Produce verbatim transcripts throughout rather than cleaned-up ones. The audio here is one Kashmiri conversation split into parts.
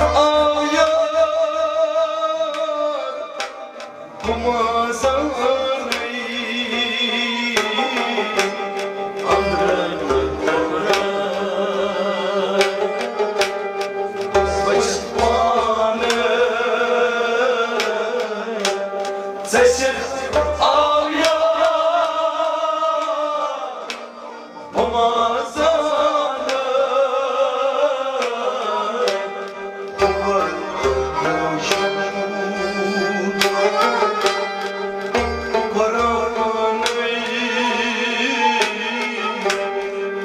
آو یار، بہٕ ما زانَے أنٛدرٕ نٮ۪برٕ۔ بہٕ چھُس پانہٕ ژےٚ سۭتۍ آو یار، بہٕ ما زانَے قرآنٕے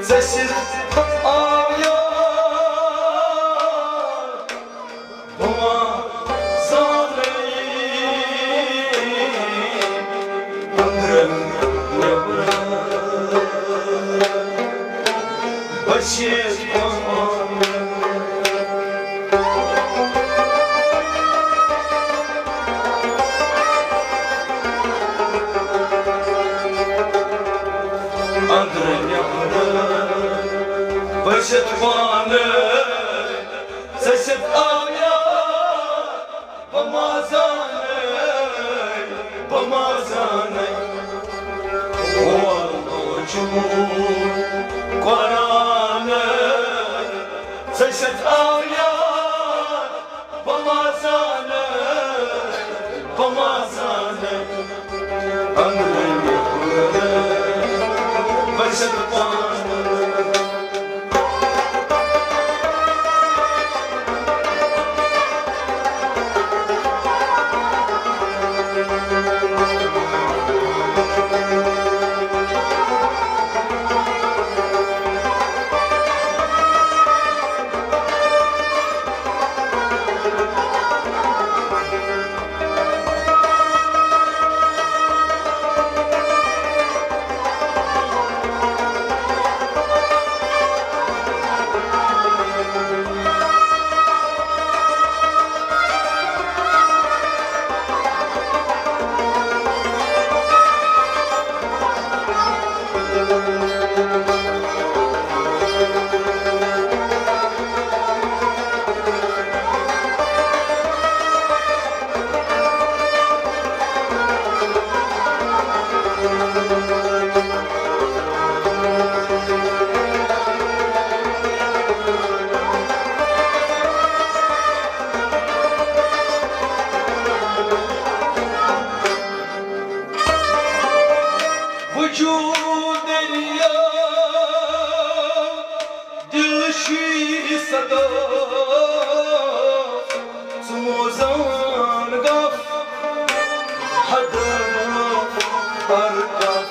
ژےٚ سۭتۍ آو یار، بہٕ ما زانَے أنٛدرٕ نٮ۪برٕ۔ بہٕ چھُس پانہٕ أنٛدرٕ نٮ۪برٕ۔ بہٕ چھُس پانہٕ ژےٚ سۭتۍ آو یار، بہٕ ما زانَے، بہٕ ما زانَے۔ وول موجود قرآن ژےٚ سۭتۍ آو یار، بہٕ ما زانَے، بہٕ ما زانَے۔ أنٛدرٕ نٮ۪برٕ بہٕ چھُس پانہٕ۔ وجود دریا، دل شی صدا، سوزان گف، حد پر گف۔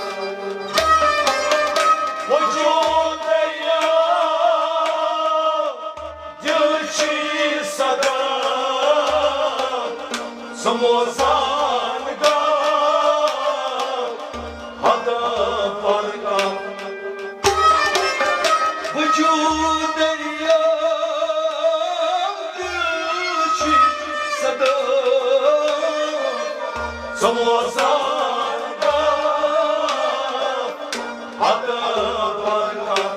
وجود دریا، دل چی صدا، سموزان گا، حد پر گف۔ وجود دریا، دل چی صدا، سموزان گا، حد پر گف۔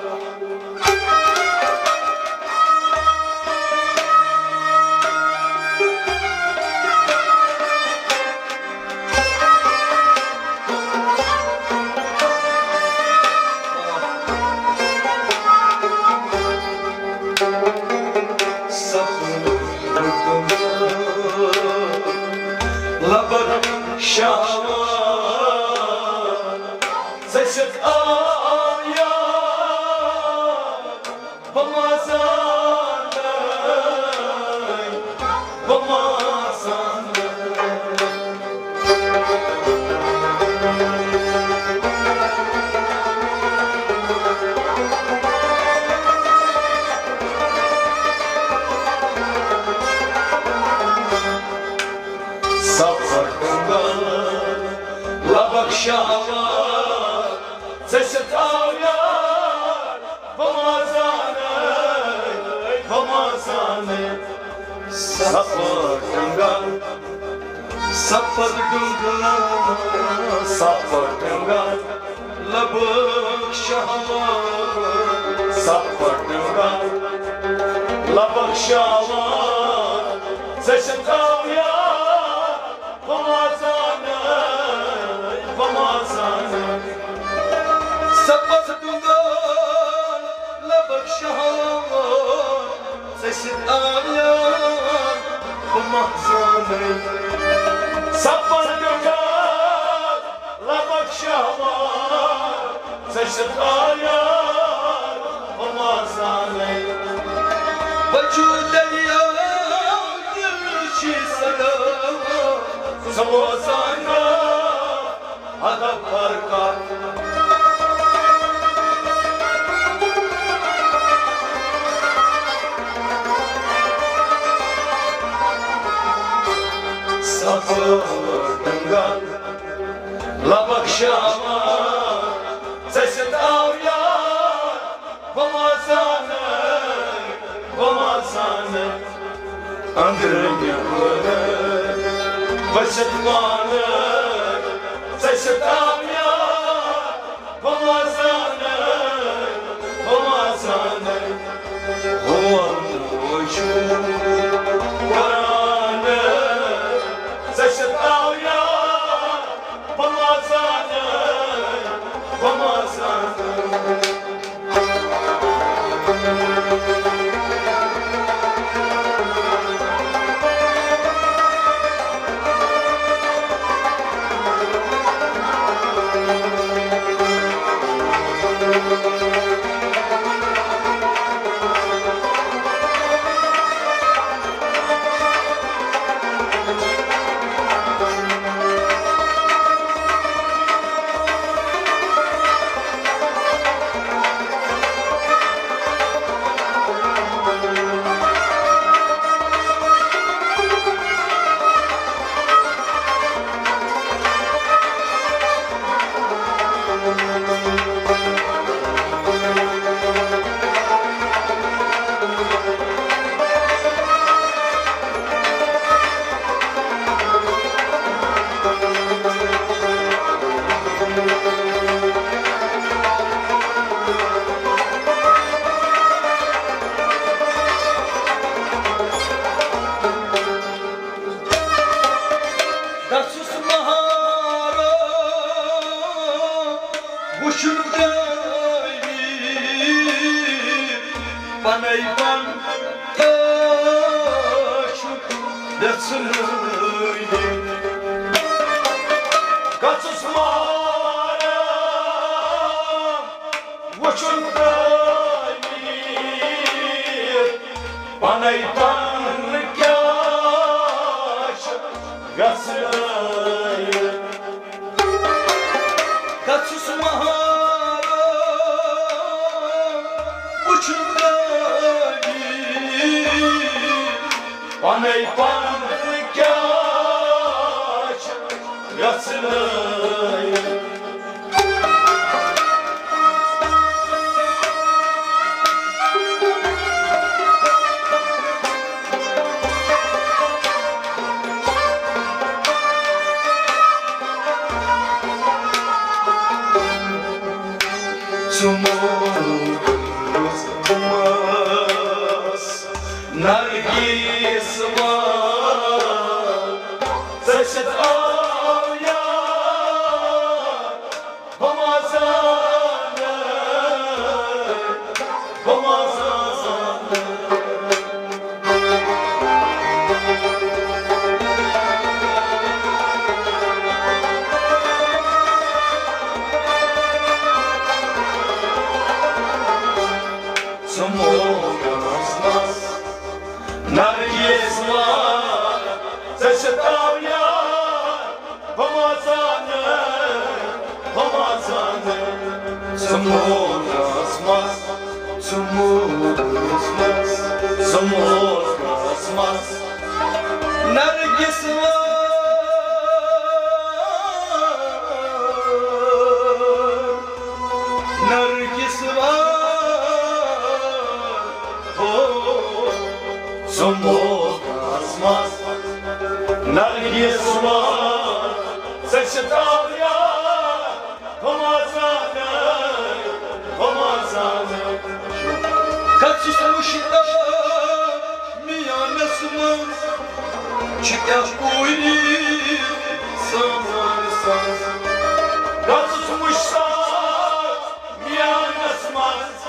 لبک شاوان، ژےٚ سۭتۍ آو یار، بہٕ ما زانَے، بہٕ ما زانَے۔ سفر گنگا لبک شاوان، ژےٚ سۭتۍ آو یار، بہٕ ما زانَے، بہٕ ما زانَے۔ سفر گنگا، سفر گنگا، سفر گنگا لبک شاوان، سفر گنگا لبک شاوان۔ ژےٚ سۭتۍ آو یار، بہٕ ما زانَے، بہٕ ما زانَے۔ سبز ڈُنٛگر لبک شہوار، ژےٚ سۭتۍ آو یار، بہٕ ما زانَے۔ سبز ڈُنٛگر لبک شہوار، ژےٚ سۭتۍ آو یار، بہٕ ما زانَے۔ وجود دٔریاو دِل چھی صدا، ژٕ بوزان ادب برکت۔ سبز ڈُنٛگر لبک شہوار، ژےٚ سۭتۍ آو یار، بہٕ ما زانَے، بہٕ ما زانَے۔ أنٛدرٕ نٮ۪برٕ بٔسِتھ پانہٕ، ژےٚ سۭتۍ آو یار، بہٕ ما زانَے، بہٕ ما زانَے۔ ہول موجود قرآن، ژےٚ سۭتۍ آو یار، بہٕ ما زانَے، بہٕ ما زانَے۔ گژھُس مہارا وُچھُن تعمیٖر، پَنَے پَن کیٛاہ چھُ یَژھُن۔ گژھُس مہارا وُچھُن تعمیٖر، پَنَے پَن کیٛاہ چھُ یَژھُن۔ گژھُس مہارا وُچھُن تعمیٖر، پَنَے پَن کیٛاہ چھُ یَژھُن۔ ژٕ موٗدُس نرگس وان، ژےٚ سۭتۍ آو یار، بہٕ ما زانَے، بہٕ ما زانَے۔ ژٕ مومس منٛز نرگس وان، ژےٚ سۭتۍ آو یار، بہٕ ما زانَے، بہٕ ما زانَے۔ ژٕ مومس منٛز، ژٕ مومس منٛز، ژٕ مومس منٛز نرگس وان، نرگس وان، ہو، ژٕ مومس منٛز نرگس وان، ژےٚ سۭتۍ آو یار، بہٕ ما زانَے، بہٕ ما زانَے۔ گژھُس مُشتاق میانس منٛز، چھِ کیٛاہ کوٗری سامان ساز۔ گژھُس مُشتاق میانس منٛز۔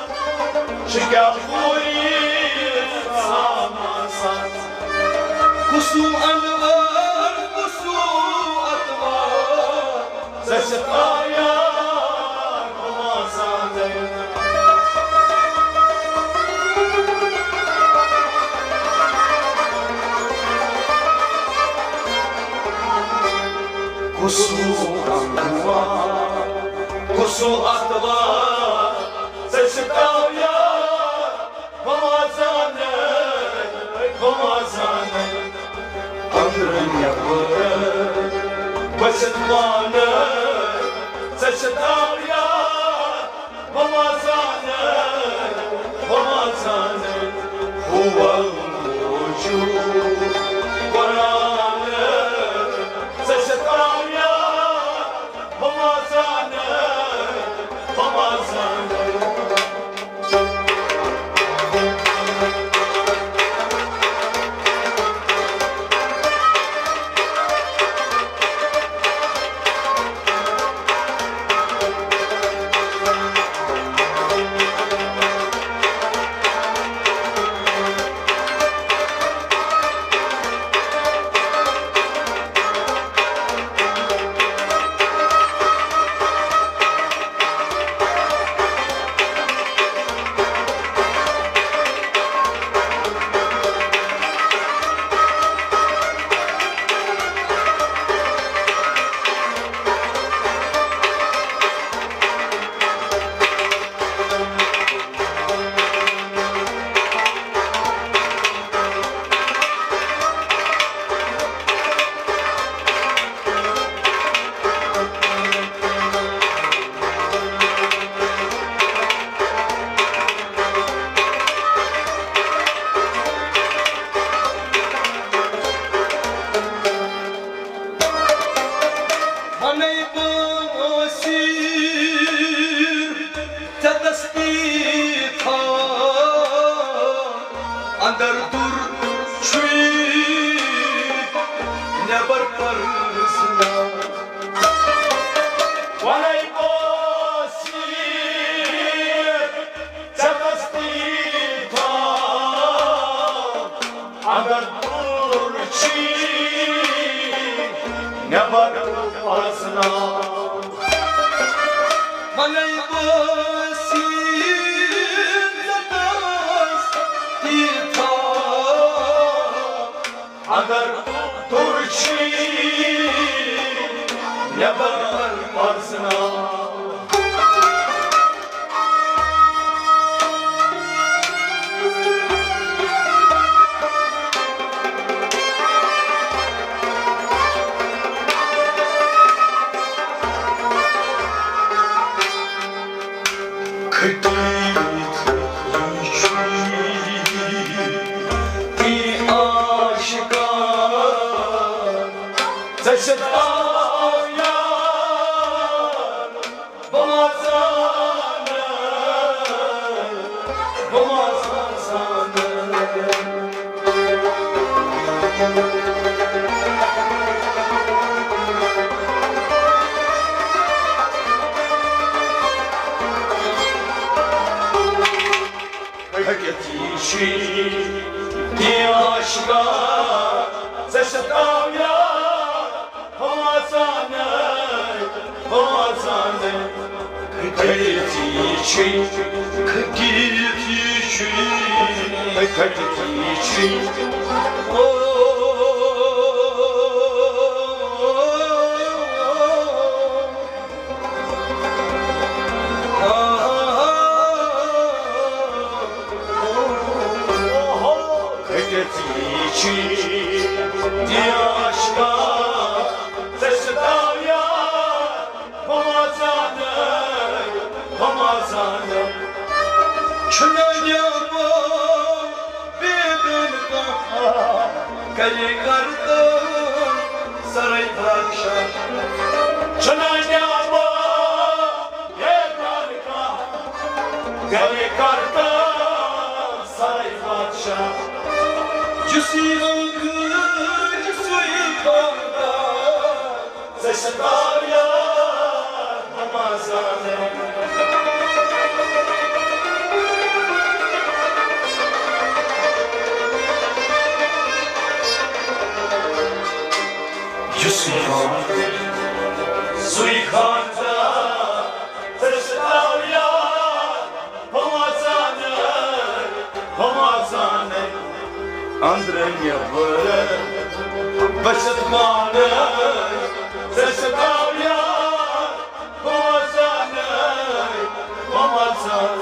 چھِ کیٛاہ کوٗری سامان ساز۔ کُسُم انور، کُسُم اتوار۔ ژےٚ سۭتۍ آو یار، بہٕ ما زانَے۔ کُسُم اتوار، کُسُم اتوار، ژےٚ سۭتۍ آو یار۔ بہٕ ما زانَے، بہٕ ما زانَے۔ أنٛدرٕ نٮ۪برٕ بٔسِتھ پانہٕ، ژےٚ سۭتۍ آو یار۔ بہٕ ما زانَے، بہٕ ما زانَے۔ ہُوَل موجود قرآن، ژےٚ سۭتۍ آو یار۔ بہٕ ما زانَے، بہٕ ما زانَے۔ وَنَے بہٕ اوسیٖر ژےٚ تسبیٖح تھاو، اندر دُر چھُے نٮ۪بر پرزٕناو۔ وَنَے بہٕ اوسیٖر ژےٚ تسبیٖح تھاو، اگر دوٗر چھی نٮ۪بر پرزٕناو۔ وَنَے بہٕ اوسیٖر ژےٚ تسبیٖح تھاو، اگر دوٗر چھی نٮ۪بر پرزٕناو۔ کھٔٹِتھ یہِ چھُے تہِ عاشقا، ژےٚ سۭتۍ آو یار، بہٕ ما زانَے، بہٕ ما زانَے۔ کھٔٹِتھ یہِ چھُے تہِ عاشقا، ژےٚ سۭتۍ آو یار، بہٕ ما زانَے، بہٕ ما زانَے۔ کھٔٹِتھ یہِ چھُے، کھٔٹِتھ یہِ چھُے، کھٔٹِتھ یہِ چھُے۔ او، کھٔٹِتھ یہِ چھُے تہِ عاشقا، ژےٚ سۭتۍ آو یار، بہٕ ما زانَے، بہٕ ما زانَے۔ چھُنہٕ نیابو بیگن کانٛہہ، کرے گردن سرے بادشاہ۔ چھُنہٕ نیابو بیگن کانٛہہ، کرے گردن سرے بادشاہ۔ جُسی رنگ، جُسی یُس یہِ خان، سُے خان ژےٚ چھِ تاویا، ہُم آسان، ہُم آسان، أنٛدرٕ نٮ۪برٕ بٔسِتھ پانہٕ، ژےٚ چھِ تاویا، ہُم آسان، ہُم آسان۔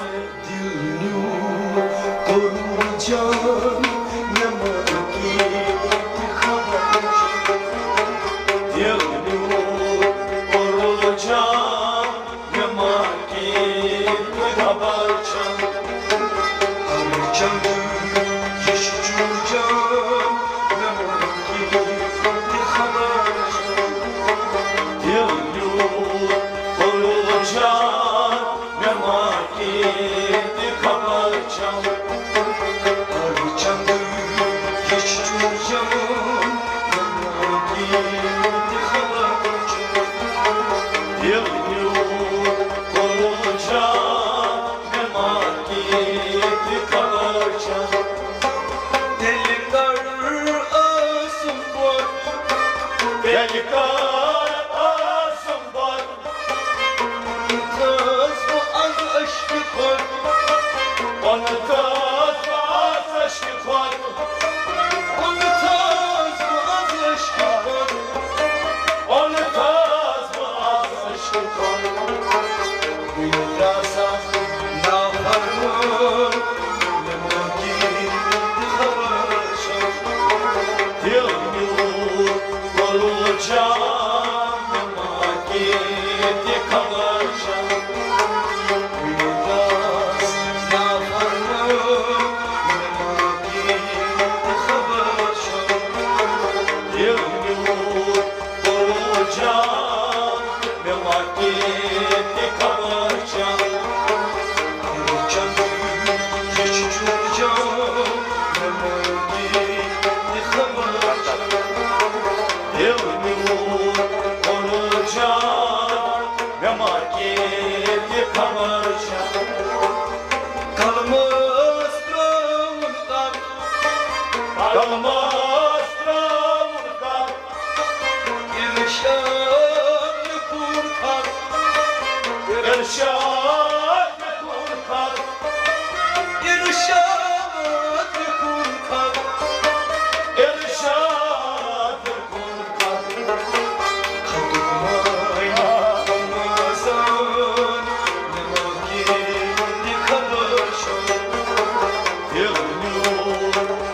دِل نیوٗ کوٚرُن جان مےٚ ما کینٛہہ تہِ خبر۔ دِل نیوٗ کوٚرُن جان مےٚ ما کینٛہہ تہِ خبر چھَم۔ ہر چندٕ یہِ چھُ چون جان مےٚ ما کینٛہہ تہِ خبر چھَم۔ دِل نیوٗ کوٚرُن جان مےٚ ما کینٛہہ تہِ خبر چھَم۔ ہر چندٕ یہِ چھُ چون جان، مےٚ ما کینٛہہ تہِ خبر چھَم۔ دِل نیوٗ کوٚرُن جان، مےٚ ما کینٛہہ تہِ خبر چھَم۔ تیٚلہِ کر ٲسٕم بۄن، تیٚلہِ کر ٲسٕم بۄن۔ تھٲس بہٕ از عشقہِ کھۄر۔ اَن تھٲس بہٕ از عشقہِ کھۄر۔ اَن تھٲس بہٕ از عشقہِ کھۄر۔ اَن تھٲس بہٕ از عشقہِ کھۄر۔ وٕنہِ تہِ آسان نافرمان، مےٚ ما کِہیٖنۍ تہِ خبر چھَم۔ دِل میون کوٚرُن جان، مےٚ ما کینٛہہ تہِ خبر چھَم۔ وٕنہِ تہِ آس نافرمان، مےٚ ما کینٛہہ تہِ خبر چھَم۔ دِل میون کوٚرُن جان، مےٚ ما کینٛہہ تہِ خبر چھَم۔ چندٕ یہِ چھُ چون جان، مےٚ ما کینٛہہ تہِ خبر چھَم۔ دِل میون کوٚرُن جان، مےٚ ما کینٛہہ تہِ خبر چھَم۔ قلمَس ترٛٲوُن کَتھ، قلمَس ترٛٲوُن کَتھ۔ ارشاد لیکھُن کَتھ۔ ارشاد لیکھُن کَتھ۔ ارشاد لیکھُن کَتھ۔ ارشاد لیکھُن کَتھ۔ خطُک معنی آسان، مےٚ ما کینٛہہ تہِ خبر چھَم۔ دِل میون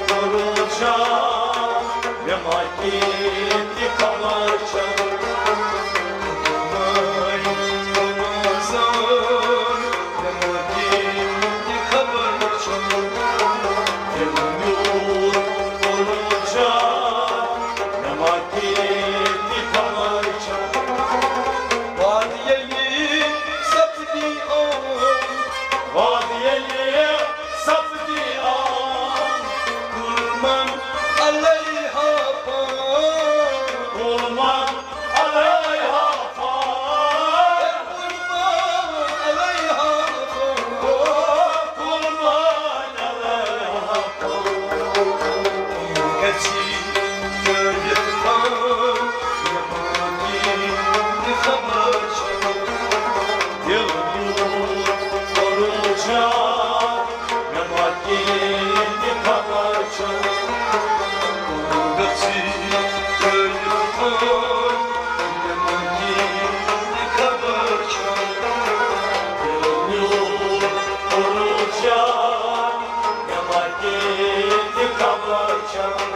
کوٚرُن جان، مےٚ ما کینٛہہ تہِ خبر چھَم۔ خطُک معنی آسان، مےٚ ما کینٛہہ تہِ خبر چھَم۔ دِل میون کوٚرُن جان، مےٚ ما کینٛہہ تہِ خبر چھَم۔ وعدٕ ییٚلہِ سپدی عام، وعدٕ ییٚلہِ سپدی عام۔ کُل من علیہا فان۔ کُل من علیہا فان۔ کُل من علیہا فان۔ کُل من علیہا فان۔ گژھی ترٲوِتھ پان، مےٚ ما کینٛہہ تہِ خبر چھَم۔ دِل میون کوٚرُن جان، مےٚ ما کینٛہہ تہِ خبر چھَم۔ گژھی ترٲوِتھ پان، مےٚ ما کینٛہہ تہِ خبر چھَم۔ دِل میون کوٚرُن جان، مےٚ ما کینٛہہ تہِ خبر چھَم۔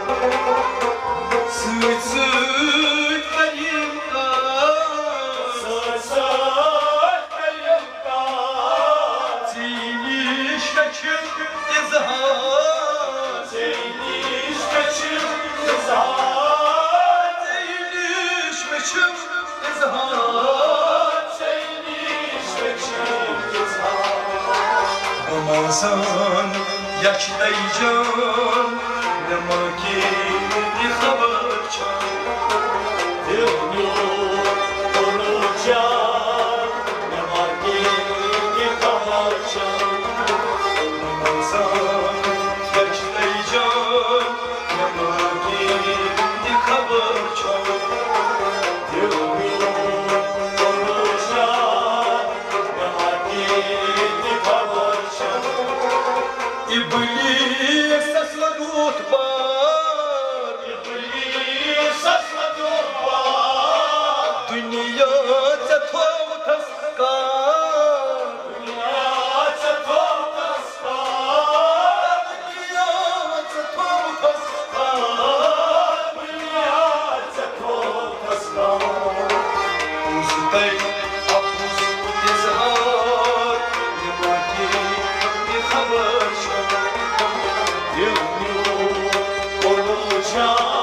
سۭتۍ سۭتۍ کَرِ یِم کار۔ سۭتۍ سۭتۍ کَرِ یِم کار۔ ژےٚ نِش مےٚ چھِ اِظہار۔ ژےٚ نِش مےٚ چھِ اِظہار۔ ژےٚ نِش مےٚ چھِ اِظہار۔ ژےٚ نِش مےٚ چھِ اِظہار۔ بہٕ ما زانہٕ یَچھ دَے جان، مےٚ ما کینٛہہ تہِ خبر چھَم۔ دِل میون John.